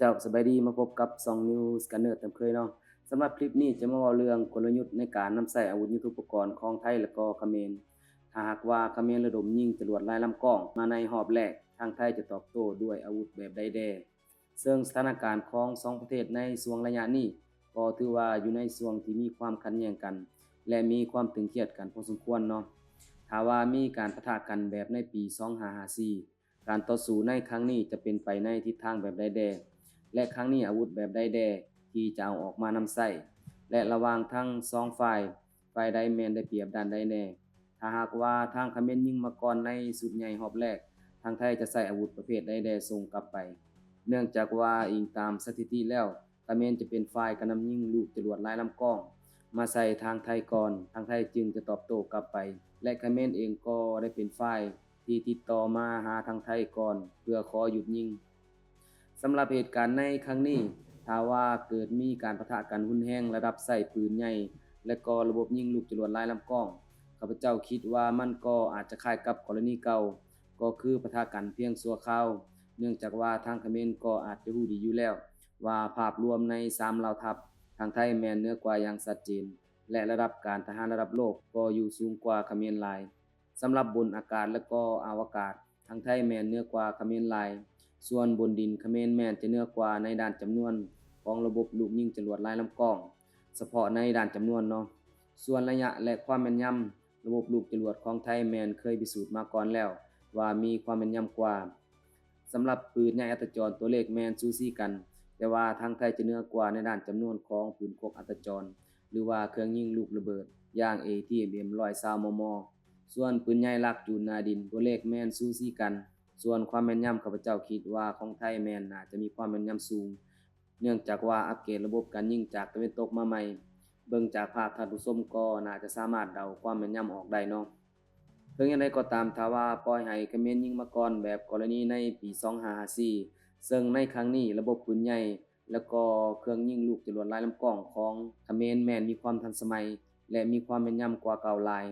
ເຈົ້າ ສະບາຍດີ ມາພົບກັບຊ່ອງ News Scanner ຕາມເຄີຍເນາະ. ສຳລັບຄລິບນີ້ຈະມາເວົ້າເລື່ອງກົນລະຍຸດໃນການນຳໃຊ້ອາວຸດຍຸດໂທປະກອນຂອງໄທ ແລະ ກໍຂະເໝນ. ຖ້າຫາກວ່າຂະເໝນລະດົມຍິງຈະຫຼວດຫຼາຍລຳກ້ອງມາໃນຮອບແລກ, ທາງໄທຈະຕອບໂຕ້ດ້ວຍອາວຸດແບບໃດແດ່? ເຊິ່ງສະຖານະການຂອງສອງປະເທດໃນຊ່ວງໄລຍະນີ້ ກໍຖືວ່າຢູ່ໃນຊ່ວງທີ່ມີຄວາມຂັດແຍ່ງກັນ ແລະ ມີຄວາມຕຶງຄຽດກັນພໍສົມຄວນເນາະ. ຖ້າວ່າມີການປະທະກັນແບບໃນປີສອງຫ້າຫ້າສີ່ ການຕໍ່ສູ້ໃນຄັ້ງນີ້ຈະເປັນໄປໃນທິດທາງແບບໃດແດ່ ແລະ ຄັ້ງນີ້ອາວຸດແບບໃດແດ່ທີ່ຈະເອົາອອກມານຳໃຊ້ ແລະ ລະຫວ່າງທັງສອງຝ່າຍ ຝ່າຍໃດແມ່ນໄດ້ປຽບດ້ານໃດແດ່? ຖ້າຫາກວ່າທາງຂະເໝນຍິງມາກ່ອນໃນຊຸດໃຫຍ່ຮອບແລກ, ທາງໄທຈະໃຊ້ອາວຸດປະເພດໃດແດ່ສົ່ງກັບໄປ? ເນື່ອງຈາກວ່າອີງຕາມສະຖິຕິແລ້ວ, ຂະເໝນຈະເປັນຝ່າຍກະໜ່ຳຍິງລູກຈະຫຼວດຫຼາຍລຳກ້ອງມາໃສ່ທາງໄທກ່ອນ, ທາງໄທຈຶ່ງຈະຕອບໂຕ້ກັບໄປ ແລະ ຂະເໝນເອງກໍໄດ້ເປັນຝ່າຍທີ່ຕິດຕໍ່ມາຫາທາງໄທກ່ອນເພື່ອຂໍຢຸດຍິງ. ສຳລັບເຫດການໃນຄັ້ງນີ້, ຖ້າວ່າເກີດມີການປະທະກັນຮຸນແຮງລະດັບໃຊ້ປືນໃຫຍ່ ແລະ ກໍລະບົບຍິງລູກຈະຫຼວດຫຼາຍລຳກ້ອງ, ຂ້າພະເຈົ້າຄິດວ່າມັນກໍອາດຈະຄ້າຍກັບກໍລະນີເກົ່າ, ກໍຄືປະທະກັນພຽງຊົ່ວຄາວ, ເນື່ອງຈາກວ່າທາງຂະເໝນກໍອາດຈະຮູ້ດີຢູ່ແລ້ວວ່າພາບລວມໃນສາມເຫຼົ່າທັບ, ທາງໄທແມ່ນເໜືອກວ່າຢ່າງຊັດເຈນ ແລະ ລະດັບການທະຫານລະດັບໂລກກໍຢູ່ສູງກວ່າຂະເໝນຫຼາຍ. ສຳລັບບົນອາກາດ ແລະ ກໍອະວະກາດ, ທາງໄທແມ່ນເໜືອກວ່າຂະເໝນຫຼາຍ, ສ່ວນບົນດິນຂະເໝນແມ່ນຈະເໜືອກວ່າໃນດ້ານຈຳນວນຂອງລະບົບລູກຍິງຈະຫຼວດຫຼາຍລຳກ້ອງ, ສະເພາະໃນດ້ານຈຳນວນເນາະ. ສ່ວນໄລຍະ ແລະ ຄວາມແມ່ນຍຳ, ລະບົບລູກຈະຫຼວດຂອງໄທແມ່ນເຄີຍພິສູດມາກ່ອນແລ້ວວ່າມີຄວາມແມ່ນຍຳກວ່າ. ສຳລັບປືນໃຫຍ່ອັດຕະຈອນ, ຕົວເລກແມ່ນສູສີກັນ, ແຕ່ວ່າທາງໄທຈະເໜືອກວ່າໃນດ້ານຈຳນວນຂອງປືນກົກອັດຕະຈອນ ຫຼືວ່າເຄື່ອງຍິງລູກລະເບີດ ຢ່າງ ເອທີເອັມເອັມ ຮ້ອຍຊາວ ມມ. ສ່ວນປືນໃຫຍ່ລາກຈູນໜ້າດິນ, ຕົວເລກແມ່ນສູສີກັນ. ສ່ວນຄວາມແມ່ນຍຳ, ຂ້າພະເຈົ້າຄິດວ່າຂອງໄທແມ່ນໜ້າຈະມີຄວາມແມ່ນຍຳສູງ, ເນື່ອງຈາກວ່າອັບເກຣດລະບົບການຍິງຈາກຕາເວັນຕົກມາໃໝ່. ເບິ່ງຈາກພາບ, ທ່ານຜູ້ຊົມກໍໜ້າຈະສາມາດເດົາຄວາມແມ່ນຍຳອອກໄດ້ເນາະ. ເຖິງຢ່າງໃດກໍຕາມ, ຖ້າວ່າປ່ອຍໃຫ້ຂະເໝນຍິງມາກ່ອນແບບກໍລະນີໃນປີສອງຫ້າຫ້າສີ່ ເຊິ່ງໃນຄັ້ງນີ້ລະບົບປືນໃຫຍ່ ແລະ ກໍເຄື່ອງຍິງລູກຈະຫຼວດຫຼາຍລຳກ້ອງຂອງຂະເໝນແມ່ນມີຄວາມທັນສະໄໝ ແລະ ມີຄວາມແມ່ນຍຳກວ່າເກົ່າຫຼາຍ,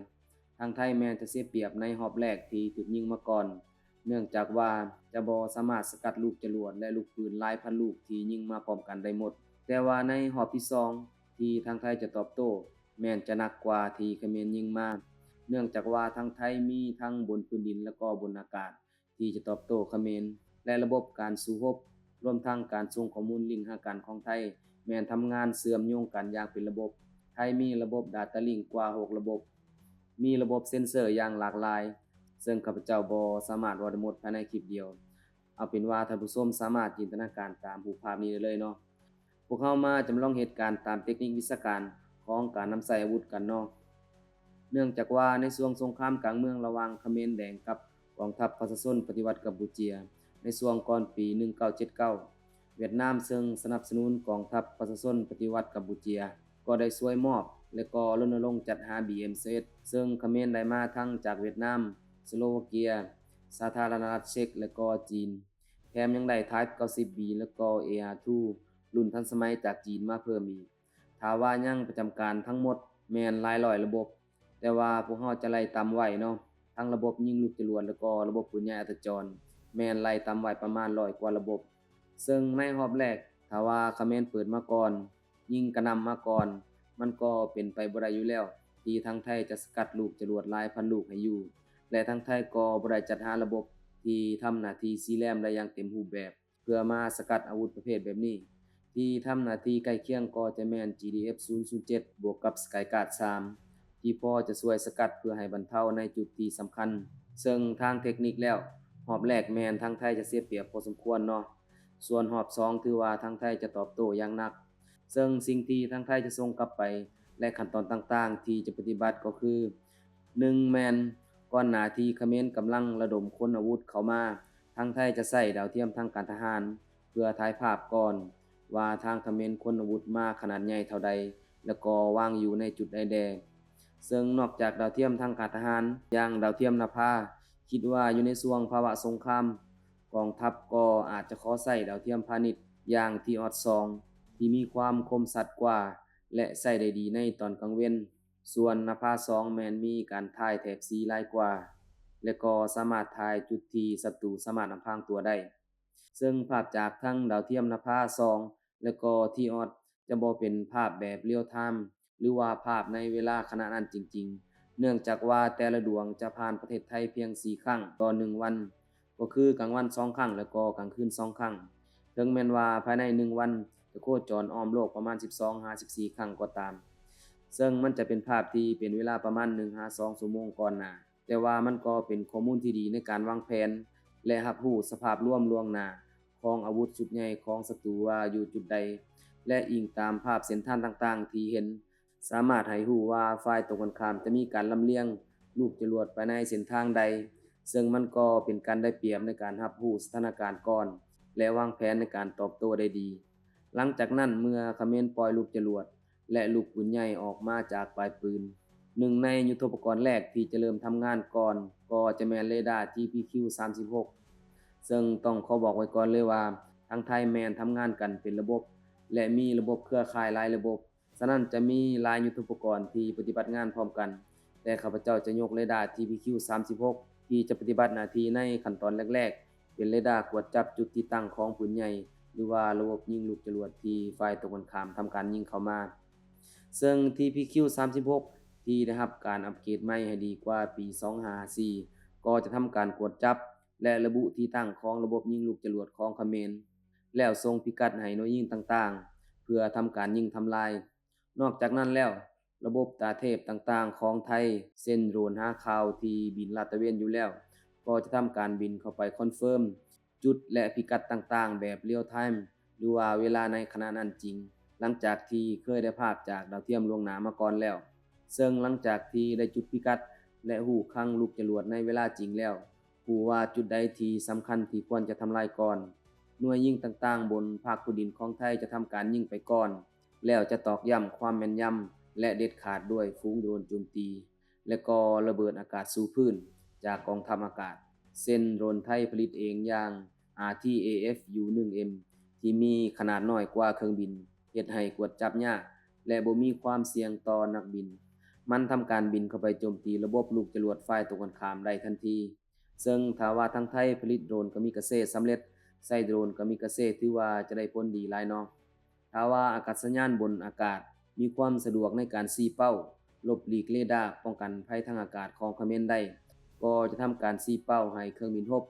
ທາງໄທແມ່ນຈະເສຍປຽບໃນຮອບແລກທີ່ຖືກຍິງມາກ່ອນ, ເນື່ອງຈາກວ່າຈະບໍ່ສາມາດສະກັດລູກຈະຫຼວດ ແລະ ລູກປືນຫຼາຍພັນລູກທີ່ຍິງມາພ້ອມກັນໄດ້ໝົດ. ແຕ່ວ່າໃນຮອບທີສອງ ທີ່ທາງໄທຈະຕອບໂຕ້ ແມ່ນຈະໜັກກວ່າທີ່ຂະເໝນຍິງມາ, ເນື່ອງຈາກວ່າທາງໄທມີທັງບົນພື້ນດິນ ແລະ ກໍບົນອາກາດ ທີ່ຈະຕອບໂຕ້ຂະເໝນ ແລະ ລະບົບການສູ້ຮົບ, ລວມທັງການສົ່ງຂໍ້ມູນລິ້ງຫາກັນຂອງໄທ ແມ່ນທຳງານເຊື່ອມໂຍງກັນຢ່າງເປັນລະບົບ. ໄທມີລະບົບ Data Link ກວ່າຫົກລະບົບ, ມີລະບົບເຊັນເຊີຢ່າງຫຼາກຫຼາຍ, ເຊິ່ງຂ້າພະເຈົ້າບໍ່ສາມາດເວົ້າໄດ້ໝົດພາຍໃນຄລິບດຽວ. ເອົາເປັນວ່າທ່ານຜູ້ຊົມສາມາດຈິນຕະນາການຕາມຮູບພາບນີ້ໄດ້ເລີຍເນາະ. ພວກເຮົາມາຈຳລອງເຫດການຕາມເຕັກນິກວິຊາການຂອງການນຳໃຊ້ອາວຸດກັນເນາະ. ເນື່ອງຈາກວ່າໃນຊ່ວງສົງຄາມກາງເມືອງລະຫວ່າງຂະເໝນແດງກັບກອງທັບປະຊາຊົນປະຕິວັດກຳປູເຈຍ ໃນຊ່ວງກ່ອນປີໜຶ່ງເກົ້າເຈັດເກົ້າ, ຫວຽດນາມເຊິ່ງສະໜັບສະໜູນກອງທັບປະຊາຊົນປະຕິວັດກຳປູເຈຍ ກໍໄດ້ຊ່ວຍມອບ ແລະ ກໍລົນນະລົງຈັດຫາ ບີເອັມຊາວເອັດ ເຊິ່ງຂະເໝນໄດ້ມາທັງຈາກຫວຽດນາມ, ສະໂລວາເກຍ, ສາທາລະນະລັດເຊັກ ແລະ ກໍຈີນ. ແຖມຍັງໄດ້ Type ເກົ້າສິບບີ ແລະ ກໍ ເອອາທູ ລຸ້ນທັນສະໄໝຈາກຈີນມາເພີ່ມອີກ. ຖ້າວ່າຍັງປະຈຳການທັງໝົດແມ່ນຫຼາຍຮ້ອຍລະບົບ, ແຕ່ວ່າພວກເຮົາຈະໄລ່ຕາມໄວ້ເນາະ, ທັງລະບົບຍິງລູກຈະຫຼວດ ແລະ ກໍລະບົບປືນໃຫຍ່ອັດຕະຈອນ ແມ່ນໄລ່ຕາມໄວ້ປະມານຮ້ອຍກວ່າລະບົບ. ເຊິ່ງໃນຮອບແລກ, ຖ້າວ່າຂະເໝນເປີດມາກ່ອນ, ຍິງກະໜ່ຳມາກ່ອນ, ມັນກໍເປັນໄປບໍ່ໄດ້ຢູ່ແລ້ວ ທີ່ທາງໄທຈະສະກັດລູກຈະຫຼວດຫຼາຍພັນລູກໃຫ້ຢູ່ ແລະ ທາງໄທກໍບໍ່ໄດ້ຈັດຫາລະບົບທີ່ທຳໜ້າທີ່ສີ່ແຫຼມໄດ້ຢ່າງເຕັມຮູບແບບ ເພື່ອມາສະກັດອາວຸດປະເພດແບບນີ້. ທີ່ທຳໜ້າທີ່ໃກ້ຄຽງກໍຈະແມ່ນ ຈີດີເອັຟ ສູນສູນເຈັດ ບວກກັບ Skyguard ສາມ ທີ່ພໍຈະຊ່ວຍສະກັດເພື່ອໃຫ້ບັນເທົາໃນຈຸດທີ່ສຳຄັນ. ເຊິ່ງທາງເຕັກນິກແລ້ວ, ຮອບແລກແມ່ນທາງໄທຈະເສຍປຽບພໍສົມຄວນເນາະ. ສ່ວນຮອບສອງ ຖືວ່າທາງໄທຈະຕອບໂຕ້ຢ່າງໜັກ. ເຊິ່ງສິ່ງທີ່ທາງໄທຈະສົ່ງກັບໄປ ແລະ ຂັ້ນຕອນຕ່າງໆທີ່ຈະປະຕິບັດກໍຄື ໜຶ່ງ ແມ່ນກ່ອນໜ້າທີ່ຂະເໝນກຳລັງລະດົມຂົນອາວຸດເຂົ້າມາ, ທາງໄທຈະໃຊ້ດາວທຽມທາງການທະຫານເພື່ອຖ່າຍພາບກ່ອນວ່າທາງຂະເໝນຂົນອາວຸດມາຂະໜາດໃຫຍ່ເທົ່າໃດ ແລະ ກໍວາງຢູ່ໃນຈຸດໃດແດ່. ເຊິ່ງນອກຈາກດາວທຽມທາງການທະຫານ ຢ່າງດາວທຽມນະພາ, ຄິດວ່າຢູ່ໃນຊ່ວງພາວະສົງຄາມ, ກອງທັບກໍອາດຈະຂໍໃຊ້ດາວທຽມພານິດຢ່າງ ທີອອດສອງ ທີ່ມີຄວາມຄົມຊັດກວ່າ ແລະ ໃຊ້ໄດ້ດີໃນຕອນກາງເວັນ. ສ່ວນນະພາສອງ ແມ່ນມີການຖ່າຍແຖບສີຫຼາຍກວ່າ ແລະ ກໍສາມາດຖ່າຍຈຸດທີ່ສັດຕູສາມາດອຳພາງຕົວໄດ້. ເຊິ່ງພາບຈາກທັງດາວທຽມນະພາສອງ ແລະກໍທີອອດ ຈະບໍ່ເປັນພາບແບບ real time ຫຼືວ່າພາບໃນເວລາຂະນະນັ້ນຈິງໆ ເນື່ອງຈາກວ່າແຕ່ລະດວງຈະຜ່ານປະເທດໄທພຽງສີ່ຄັ້ງຕໍ່ໜຶ່ງວັນ, ກໍຄືກາງວັນສອງຄັ້ງ ແລະກໍກາງຄືນສອງຄັ້ງ. ເຖິງແມ່ນວ່າພາຍໃນໜຶ່ງວັນຈະໂຄຈອນອ້ອມໂລກປະມານສິບສອງຫາສິບສີ່ຄັ້ງກໍຕາມ, ເຊິ່ງມັນຈະເປັນພາບທີ່ເປັນເວລາປະມານໜຶ່ງຫາສອງຊົ່ວໂມງກ່ອນໜ້າ. ແຕ່ວ່າມັນກໍເປັນຂໍ້ມູນທີ່ດີໃນການວາງແຜນ ແລະ ຮັບຮູ້ສະພາບລວມລ່ວງໜ້າຂອງອາວຸດຊຸດໃຫຍ່ຂອງສັດຕູວ່າຢູ່ຈຸດໃດ ແລະ ອີງຕາມພາບເສັ້ນທາງຕ່າງໆທີ່ເຫັນ, ສາມາດໃຫ້ຮູ້ວ່າຝ່າຍຕົງກັນຂ້າມຈະມີການລຳລຽງລູກຈະຫຼວດໄປໃນເສັ້ນທາງໃດ, ເຊິ່ງມັນກໍເປັນການໄດ້ປຽບໃນການຮັບຮູ້ສະຖານະການກ່ອນ ແລະ ວາງແຜນໃນການຕອບໂຕ້ໄດ້ດີ. ຫຼັງຈາກນັ້ນ, ເມື່ອຂະເໝນປ່ອຍລູກຈະຫຼວດ ແລະ ລູກປືນໃຫຍ່ອອກມາຈາກປາຍປືນ, ໜຶ່ງໃນຍຸດໂທປະກອນແລກທີ່ຈະເລີ່ມທຳງານກ່ອນກໍຈະແມ່ນເຣດ້າ ທີພີຄິວສາມສິບຫົກ ເຊິ່ງຕ້ອງຂໍບອກໄວ້ກ່ອນເລີຍວ່າ ທາງໄທແມ່ນທຳງານກັນເປັນລະບົບ ແລະ ມີລະບົບເຄືອຂ່າຍຫຼາຍລະບົບ, ສະນັ້ນຈະມີຫຼາຍຍຸດໂທປະກອນທີ່ປະຕິບັດງານພ້ອມກັນ, ແຕ່ຂ້າພະເຈົ້າຈະຍົກເຣດ້າ ທີພີຄິວສາມສິບຫົກ ທີ່ຈະປະຕິບັດໜ້າທີ່ໃນຂັ້ນຕອນແລກໆ ເປັນເຣດ້າກວດຈັບຈຸດທີ່ຕັ້ງຂອງປືນໃຫຍ່ ຫຼືວ່າລະບົບຍິງລູກຈະຫຼວດທີ່ຝ່າຍຕົງກັນຂ້າມທຳການຍິງເຂົ້າມາ. ເຊິ່ງ ທີພີຄິວສາມສິບຫົກ ທີ່ໄດ້ຮັບການອັບເກຣດໃໝ່ໃຫ້ດີກວ່າປີສອງຫ້າຫ້າສີ່ ກໍຈະທຳການກວດຈັບ ແລະ ລະບຸທີ່ຕັ້ງຂອງລະບົບຍິງລູກຈະຫຼວດຂອງຂະເໝນ ແລ້ວສົ່ງພິກັດໃຫ້ໜ່ວຍຍິງຕ່າງໆ ເພື່ອທຳການຍິງທຳລາຍ. ນອກຈາກນັ້ນແລ້ວ, ລະບົບຕາເທບຕ່າງໆຂອງໄທ ເຊັ່ນໂດຣນຫາຂ່າວທີ່ບິນລາດຕະເວນຢູ່ແລ້ວ ກໍຈະທຳການບິນເຂົ້າໄປຄອນເຟີມຈຸດ ແລະ ພິກັດຕ່າງໆແບບ real time ຫຼືວ່າເວລາໃນຂະນະນັ້ນຈິງ, ຫຼັງຈາກທີ່ເຄີຍໄດ້ພາບຈາກດາວທຽມລ່ວງໜ້າມາກ່ອນແລ້ວ. ເຊິ່ງຫຼັງຈາກທີ່ໄດ້ຈຸດພິກັດ ແລະ ຮູ້ຄັງລູກຈະຫຼວດໃນເວລາຈິງແລ້ວ, ຮູ້ວ່າຈຸດໃດທີ່ສຳຄັນທີ່ຄວນຈະທຳລາຍກ່ອນ, ໜ່ວຍຍິງຕ່າງໆບົນພາກພື້ນດິນຂອງໄທຈະທຳການຍິງໄປກ່ອນ, ແລ້ວຈະຕອກຢ້ຳຄວາມແມ່ນຍຳ ແລະ ເດັດຂາດດ້ວຍຝູງໂດຣນໂຈມຕີ ແລະ ກໍລະເບີດອາກາດສູ່ພື້ນຈາກກອງທັບອາກາດ, ເຊັ່ນໂດຣນໄທຜະລິດເອງຢ່າງ ອາ ທີ ເອ ເອັຟ ຢູ ໜຶ່ງ ເອັມ ທີ່ມີຂະໜາດນ້ອຍກວ່າເຄື່ອງບິນ, ເຮັດໃຫ້ກວດຈັບຍາກ ແລະ ບໍ່ມີຄວາມສ່ຽງຕໍ່ນັກບິນ. ມັນທຳການບິນເຂົ້າໄປໂຈມຕີລະບົບລູກຈະຫຼວດຝ່າຍຕົງກັນຂ້າມໄດ້ທັນທີ. ເຊິ່ງຖ້າວ່າທາງໄທຜະລິດໂດຣນກາມິກາເຊສຳເລັດ, ໃຊ້ໂດຣນກາມິກາເຊຖືວ່າຈະໄດ້ຜົນດີຫຼາຍເນາະ. ຖ້າວ່າອາກາດສະຍານບົນອາກາດມີຄວາມສະດວກໃນການຊີ້ເປົ້າ, ຫຼົບຫຼີກເຣດ້າປ້ອງກັນໄພທາງອາກາດຂອງຂະເໝນໄດ້, ກໍຈະທຳການຊີ້ເປົ້າໃຫ້ເຄື່ອງບິນຮົບ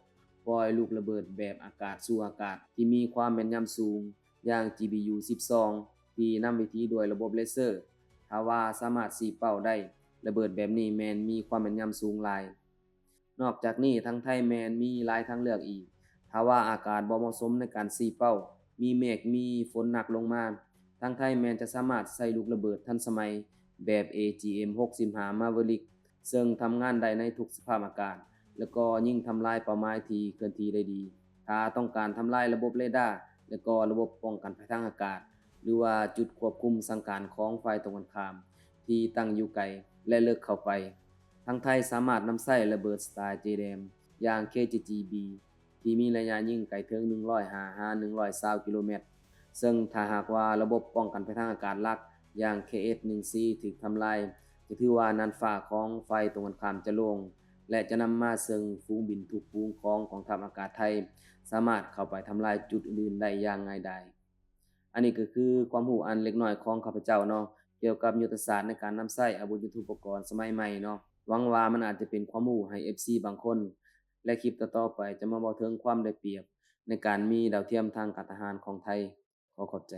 ປ່ອຍລູກລະເບີດແບບອາກາດສູ່ອາກາດທີ່ມີຄວາມແມ່ນຍຳສູງ ຢ່າງ ຈີບີຢູ ສິບສອງ ທີ່ນຳວິທີດ້ວຍລະບົບເລເຊີ. ຖ້າວ່າສາມາດຊີ້ເປົ້າໄດ້, ລະເບີດແບບນີ້ແມ່ນມີຄວາມແມ່ນຍຳສູງຫຼາຍ. ນອກຈາກນີ້, ທາງໄທແມ່ນມີຫຼາຍທາງເລືອກອີກ. ຖ້າວ່າອາກາດບໍ່ເໝາະສົມໃນການຊີ້ເປົ້າ, ມີເມກ, ມີຝົນໜັກລົງມາ, ທາງໄທແມ່ນຈະສາມາດໃຊ້ລູກລະເບີດທັນສະໄໝແບບ ເອຈີເອັມ ຫົກສິບຫ້າ ມາເວີລິກ ເຊິ່ງທຳງານໄດ້ໃນທຸກສະພາບອາກາດ ແລະ ກໍຍິງທຳລາຍເປົ້າໝາຍທີ່ເຄື່ອນທີ່ໄດ້ດີ. ຖ້າຕ້ອງການທຳລາຍລະບົບເຣດ້າ ແລະ ກໍລະບົບປ້ອງກັນໄພທາງອາກາດ ຫຼືວ່າຈຸດຄວບຄຸມສັ່ງການຂອງຝ່າຍຕົງກັນຂ້າມທີ່ຕັ້ງຢູ່ໄກ ແລະ ເລິກເຂົ້າໄປ, ທາງໄທສາມາດນຳໃຊ້ລະເບີດສະຕາຍເຈແດມ ຢ່າງ ເຄເຈຈີບີ ທີ່ມີໄລຍະຍິງໄກເຖິງໜຶ່ງຮ້ອຍຫ້າຫາໜຶ່ງຮ້ອຍຊາວກິໂລແມັດ, ເຊິ່ງຖ້າຫາກວ່າລະບົບປ້ອງກັນໄພທາງອາກາດຫຼັກ ຢ່າງ ເຄເອັສໜຶ່ງຊີ ຖືກທຳລາຍ, ຈະຖືວ່ານ່ານຟ້າຂອງຝ່າຍຕົງກັນຂ້າມຈະໂລ່ງ ແລະ ຈະນຳມາເຊິ່ງຝູງບິນທຸກຝູງຂອງກອງທັບອາກາດໄທ ສາມາດເຂົ້າໄປທຳລາຍຈຸດອື່ນໆໄດ້ຢ່າງງ່າຍດາຍ. ອັນນີ້ກໍຄືຄວາມຮູ້ອັນເລັກນ້ອຍຂອງຂ້າພະເຈົ້າເນາະ, ກ່ຽວກັບຍຸດທະສາດໃນການນຳໃຊ້ອາວຸດຍຸດໂທປະກອນສະໄໝໃໝ່ເນາະ. ຫວັງວ່າມັນອາດຈະເປັນຄວາມຮູ້ໃຫ້ເອັຟຊີບາງຄົນ ແລະ ຄລິບຕໍ່ໆໄປຈະມາເວົ້າເຖິງຄວາມໄດ້ປຽບໃນການມີດາວທຽມທາງການທະຫານຂອງໄທ. ຂໍຂອບໃຈ.